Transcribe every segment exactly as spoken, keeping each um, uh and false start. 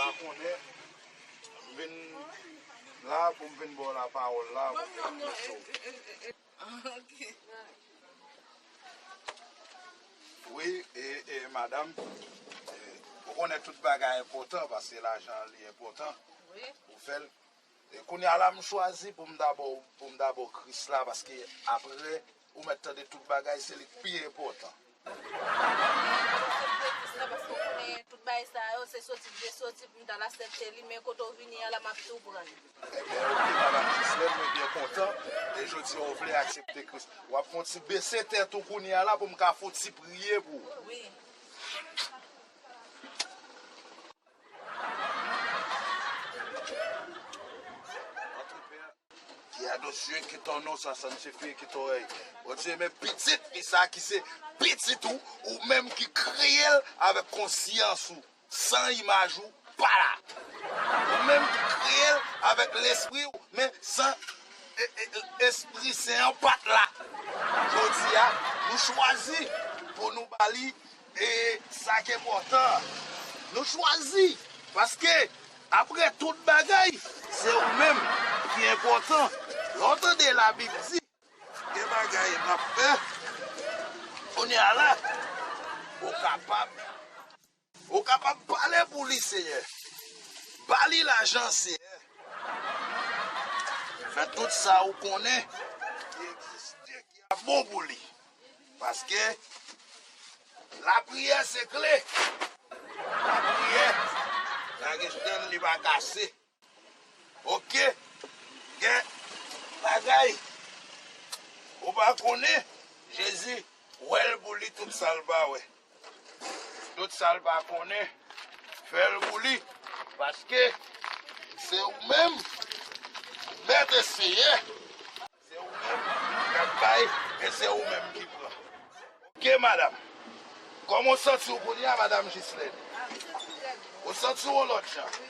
Pa konnen, m vin la pou m vin ba w lapawòl la, pou m vin koute w. Ok. Wi, e, e, madanm, e, ou konnen tout bagay enpòtan, paske lajan li enpòtan. Wi. Ou fè l. E kounye a la, m chwazi pou m dabò, pou m dabò Kris la, paske apre, ou mèt tande tout bagay, se li k pi enpòtan. Kris la, paske w konnen tout bagay sa yo, se soti m te soti pou m t al aksepte li, men kote w vini a la, m ap tou pran l. Ebyen, oke, madanm Jislèn, mwen byen kontan. E jodi a, w vle aksepte Kris. W ap fè yon ti bese tèt ou kounye a la pou m ka fè yon ti priye pou ou. Wi. Qui a des yeux, qui ton nom, sa santifie, qui t'oreille. Bondye, men pitit li sa ki se pitit ou, ou menm ki kreye l avèk konsyans ou, san imaj ou, pa la. Ou menm ki kreye l avèk lespri ou, men san e, e, e, Espri Sen an pa t la. Jodi a, nou chwazi pou nou ba li e sa k enpòtan, nou chwazi, paske apre tout bagay, se ou menm ki enpòtan. Lè w tande Labib di, gen bagay m ap fè, kounye a la, ou kapab, ou kapab pale pou li, Senyè. Ba li lajan, Senyè. Fè tout sa ou konnen ki egziste, ki ap bon pou li. Paske lapriyè se kle. Lapriyè, pa gen chèn li pa kase. Oke? Gen bagay ou pa konnen, Jezi wè l pou li tout sa l pa wè. Tout sa l pa konnen, fè l pou li, paske se ou menm, Mèt e Seyè. Se ou menm k ap bay, e se ou menm ki pran. Oke, madanm. Kòman w santi w kounye a, madanm Jislèn? Ah, m santi trè byen. Ou santi w yon lòt jan? Wi.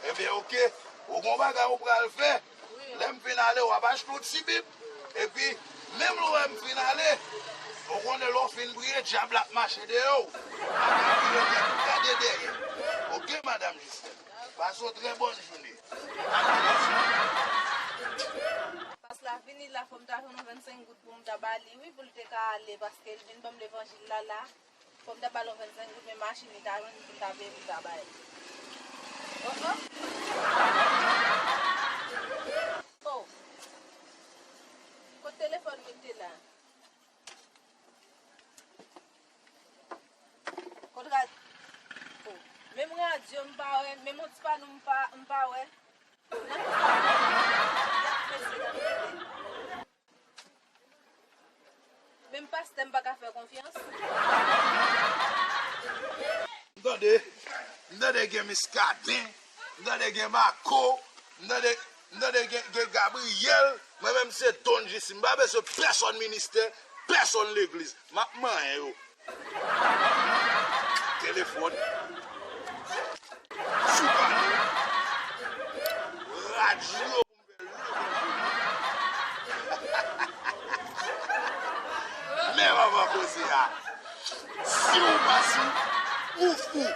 Ebyen, oke. Ou gon bagay ou pral fè? Wi. Lè m fin ale, w ap achte yon ti Bib. Epi, menm lè w wè m fin ale, ou konnen lè w fin priye, dyab la ap mache dèyè w. Bagay ki rete pou gade dèyè. Oke, madanm Jislèn. Pase yon trè bòn jounen. Pas la vini la, fò m ta jwenn yon vennsenk goud pou m ta ba li, wi, pou l te ka ale, paske l vin ban m levanjil la, la. Fò m ta ba l yon vennsenk goud, men machin li ta jwenn pou l ta peye pou l ta bay. Oh, oh. Oh. Kot telefòn mwen te la? Kot rad-, oh. Menm radyo m pa wè, menm yon ti pano m pa, m pa wè. Nan ki sa? Yap mesye nan mete. Menm pastè m pa ka fè konfyans. M tande, m tande gen Miskaden, m tande gen Mako, m tande, m tande gen, gen Gabriyèl. Mwen menm se Don Jisi. M pa bezwen pèsonn ministè, pèsonn legliz. M ap manyen yo. Telefòn. Sou pano. Radyo. Men manman koze a. Si ou pa sou, ou fou.